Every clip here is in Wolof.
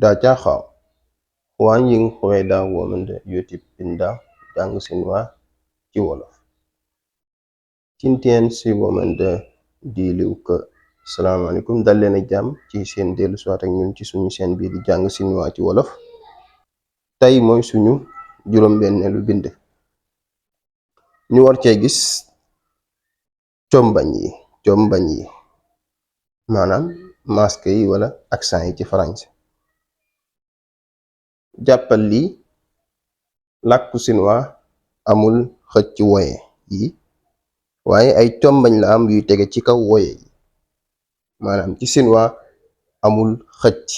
大家好，欢迎回到我们的 YouTube 频道讲新话ci wolof。今天是我们的第6课。salaamaaleykum dal leen ak jàmm ci seen dellu siwaat ak ñun ci suñu chaîne bii di jàng chinois ci wolof. tey mooy suñu juróom-benneelu bind. ñu war cee gis combañ yi maanaam masque yi wala accent yi ci français. jàppal lii làkku chinois amul xëcc woye yi waaye ay combañ la am yuy tege ci kaw woye yi. maanaam ci chinois amul xëcc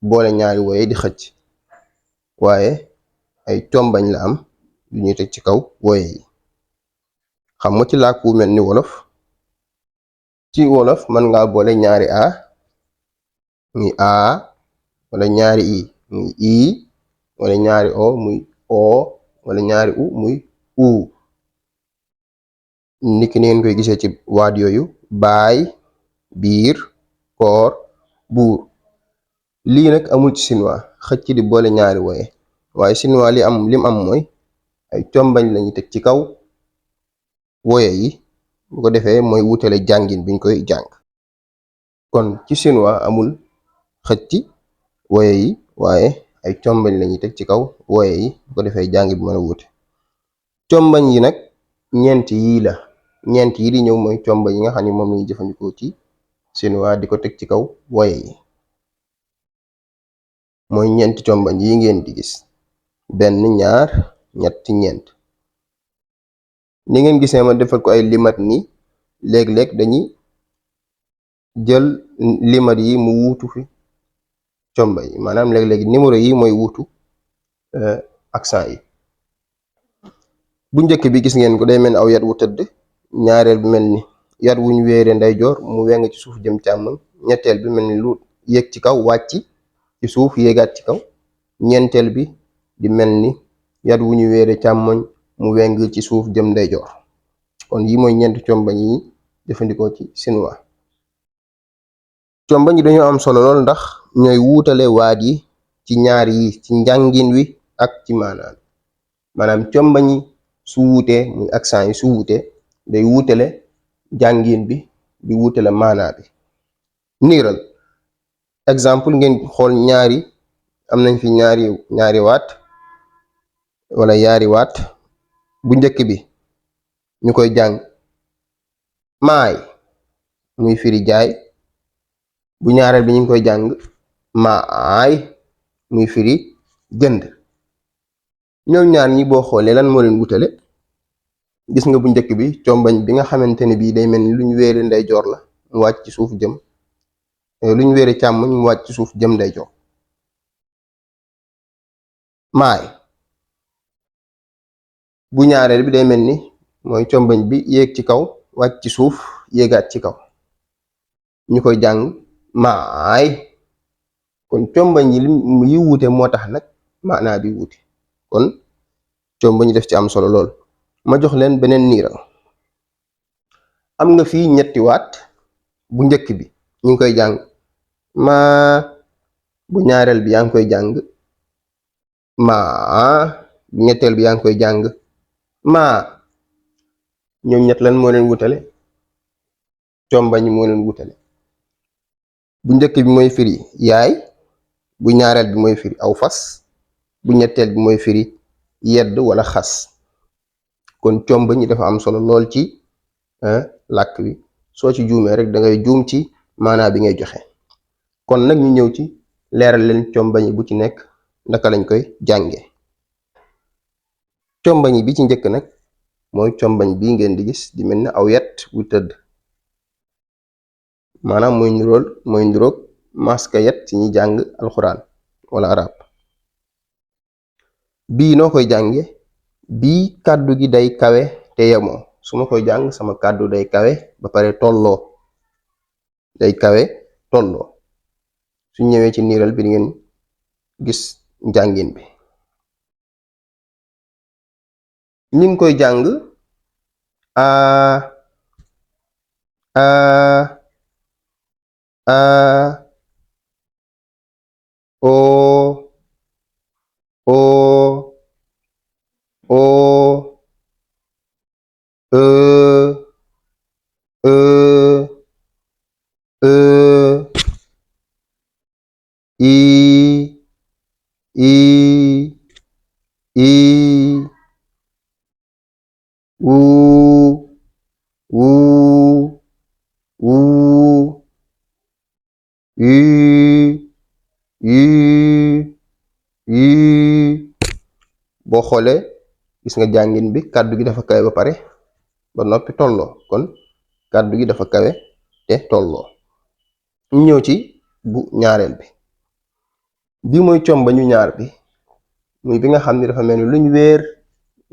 boole ñaari woye di xëcc waaye ay combañ la am yu ñuy teg ci kaw woye yi. xam nga ci làkku mel ni wolof, ci wolof mën nga boole ñaari a muy a wala ñaari i muy i wala ñaari o muy o wala ñaari u muy u. niki ni ngeen koy gisee ci waat yooyu: baay, biir, koor, buur. lii nag amul ci chinois xëcc di boole ñaari woye waaye chinois lim am mooy ay combañ lañu teg ci kaw woye yi, bu ko defee mooy wutale jàngin biñ koy jàng. kon ci chinois amul xëcc woye yi waaye ay combañ lañuy teg ci kaw woye yi, bu ko defee jàng bi mën a wute. combañ yi nag ñeent yii la, ñeent yi di ñëw mooy combañ yi nga xam ne moom lañuy jëfandikoo ci chinois di ko teg ci kaw woye yi. mooy ñeenti combañ yi ngeen di gis: benn, ñaar, ñett, ñeent. ni ngeen gisee ma defal ko ay limat ni léeg-léeg dañuy jël limat yi mu wuutu fi combañ yi, maanaam léeg-léeg numéro yi mooy wuutu accent yi. bu njëkk bi gis ngeen ko day mel ni aw yat wu tëdd, ñaareel bi mel ni yat wuñ wéere ndeyjoor mu weng ci suuf jëm càmmoñ, ñetteel bi mel ni lu yéeg ci kaw wàcc ci suuf yéegaat ci kaw, ñeenteel bi di mel ni yat wu ñu wéere càmmoñ mu weng ci suuf jëm ndeyjoor. kon yi mooy ñeenti combañ yi jëfandikoo ci chinois. combañ yi dañoo am solo lool ndax ñooy wuutale waat yi ci ñaar yi, ci njàngin wi ak ci maanaam combañ yi su wuutee muy accent yi su wuutee day wuutale jàngin bi di wuutale maanaa bi. niiral exemple ngeen xool ñaari am nañ fi ñaari waat wala yaari waat. bu njëkk bi ñu koy jàng maay muy firi jaay, bu ñaareel bi ñu ngi koy jàng maay muy firi jënd. ñoom ñaar ñi boo xoolee lan moo leen wutale? gis nga bu njëkk bi combañ bi nga xamante ne bii day mel ni luñ wéere ndeyjoor la mu wàcc ci suuf jëm, luñ wéere càmmoñ mu wàcc ci suuf jëm ndeyjoor, maay. bu ñaareel bi day mel ni mooy combañ bi yéeg ci kaw wàcc ci suuf yéegaat ci kaw, ñu koy jàng maay. kon combañ yi wuute moo tax nag maanaa bi wuute. kon combañ def ci am solo lool. ma jox leen beneen niiral. am nga fii ñetti waat. bu njëkk bi ñu ngi koy jàng maa, bu ñaareel bi yaa ngi koy jàng maa, bu ñetteel bi yaa ngi koy jàng maa. ñoom ñett lan moo leen wutale? combañ moo leen wutale. bu njëkk bi mooy firi yaay, bu ñaareel bi mooy firi aw fas, bu ñetteel bi mooy firi yedd wala xas. kon combañ yi dafa am solo lool ci làkk wi. soo ci juumee rek da ngay juum ci maanaa bi ngay joxe. kon nag ñu ñëw ci leeral leen combañ yi bu ci nekk naka lañ koy jànge. combañ yi bi ci njëkk nag mooy combañ bii ngeen di gis di mel ni aw yat wu tëdd, maanaam mooy niroog maska yat ci ñi jàng alxuraan wala arab. bii noo koy jànge? bii kàddu gi day kawe te yemoo. su ma koy jàng sama kàddu day kawe ba pare tolloo, day kawe tolloo. su ñëwee ci niiral bi di ngeen gis njàngin bi. ñu ngi koy jàng a a a oo oo oo ii ii ii uu uu uu ii ii ii. boo xoolee gis nga jàngin bi kàddu gi dafa kawe ba pare ba noppi tolloo, kon kàddu gi dafa kawe te tolloo. ñu ñëw ci bu ñaareel bi. bi mooy comba ñu ñaar bi, muy bi nga xam ne dafa mel ni luñ wéer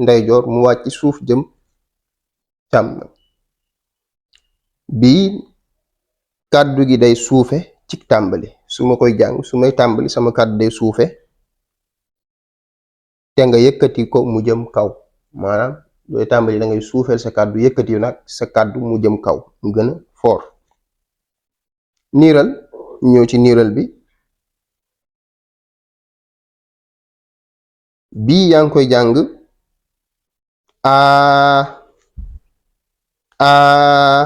ndeyjoor mu wàcc suuf jëm càmm. bii kàddu gi day suufe ci tàmbali, su ma koy jàng su may tàmbali sama kàddu day suufe te nga yëkkati ko mu jëm kaw, maanaam dooy tàmbali da ngay suufeel sa kàddu, yëkkati nag sa kàddu mu jëm kaw mu gën a foor. niiral, ñëw ci niiral bi. bii yaa ngi koy jàng aa aa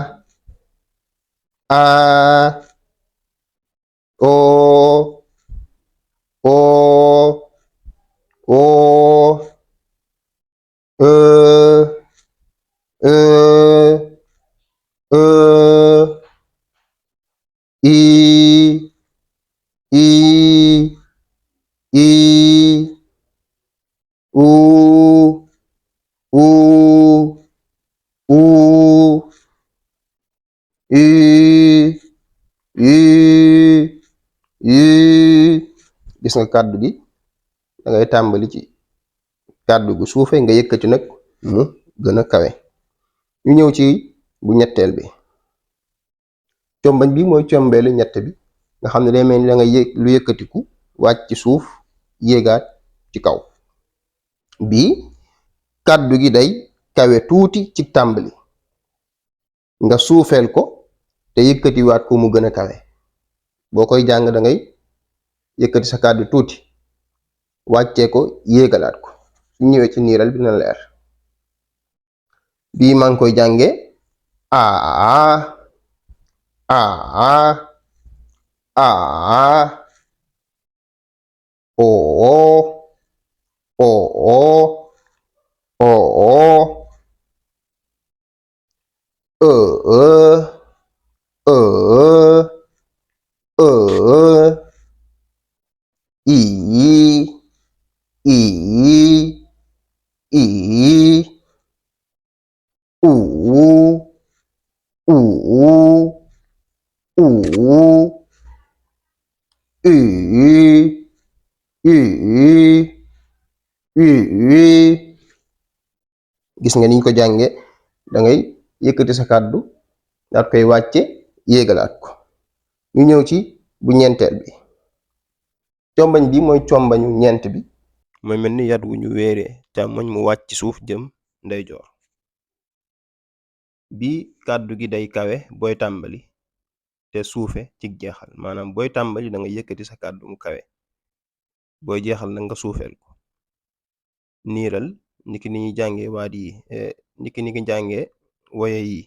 aa oo oo oo ii ii ii uu uu uu ii ii ii. gis nga kàddu gi da ngay tàmbali ci kàddu gu suufe nga yëkkati nag mu gën a kawe. ñu ñëw ci bu ñetteel bi. combañ bi mooy combeelu ñett bi, nga xam ne day mel ni da nga lu yëkkatiku wàcc ci suuf yéegaat ci kaw. bii kàddu gi day kawe tuuti ci tàmbali nga suufeel ko te yëkkatiwaat ko mu gën a kawe. boo koy jàng da ngay yëkkati sa kàddu tuuti wàccee ko yéegalaat ko. su ñëwee ci niiral bi na leer. bii maa ngi koy jànge aa aa aa oo oo oo ii ii ii uu uu uu ii ii ii. gis nga niñ ko jànge da ngay yëkkati sa kàddu daat koy wàcce yéegalaat ko. ñu ñëw ci bu ñeenteel bi. combañ bi mooy combañu ñeent bi, mooy mel ni yat wu ñu wéeree càmmoñ mu wàcc ci suuf jëm ndeyjoor. bii kàddu gi day kawe booy tàmbali te suufe ci jeexal, maanaam booy tàmbali da nga yëkkati sa kàddu mu kawe, booy jeexal nag nga suufeel ko. niiral niki ni ñuy jàngee waat yi, niki ni ngi jàngee woye yi.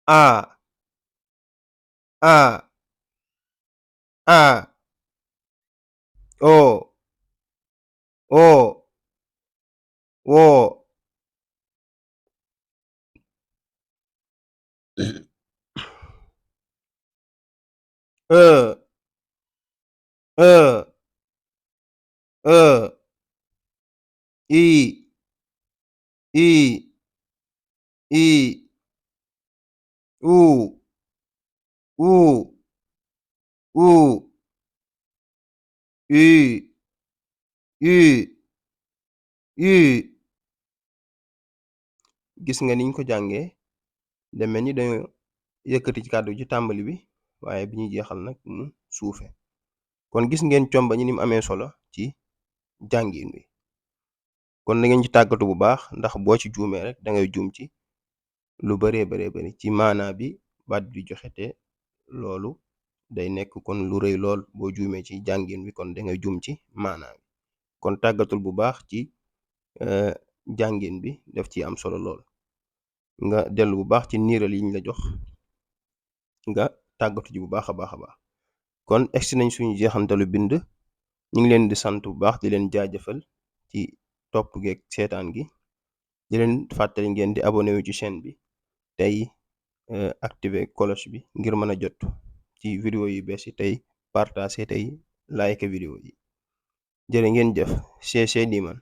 a a a o o wo i i i u u u i i. gis nga niñ ko jàngee deme ni dañoo yëkkati ci kàddu ci tàmbali bi, waaye bi ñuy jeexal nag mu suufe. kon gis ngeen comba ñi ni mu amee solo ci jàngin wi. kon na ngeen ci tàggatu bu baax, ndax boo ci juumee rek da ngay juum ci lu baree bari ci maanaa bi baat bi joxe te loolu day nekk kon lu rëy lool boo juumee ci jàngin wi kon da ngay juum ci maanaa bi kon tàggatul bu baax ci jàngin bi daf ci am solo lool nga dellu bu baax ci niiral yiñ la jox nga tàggatu ji bu baax a baax a baax kon egsi nañ suñu jeexantalu bind ñu ngi leen di sant bu baax di leen jaajëfal ci topp geeg seetaan gi di leen fàttali ngeen di abonné wu ci chaîne bi tey activer cloche bi ngir mën a jot ci vidéo yu bees yi tey partager tey like vidéo yi jërë ngeen jëf CC Diman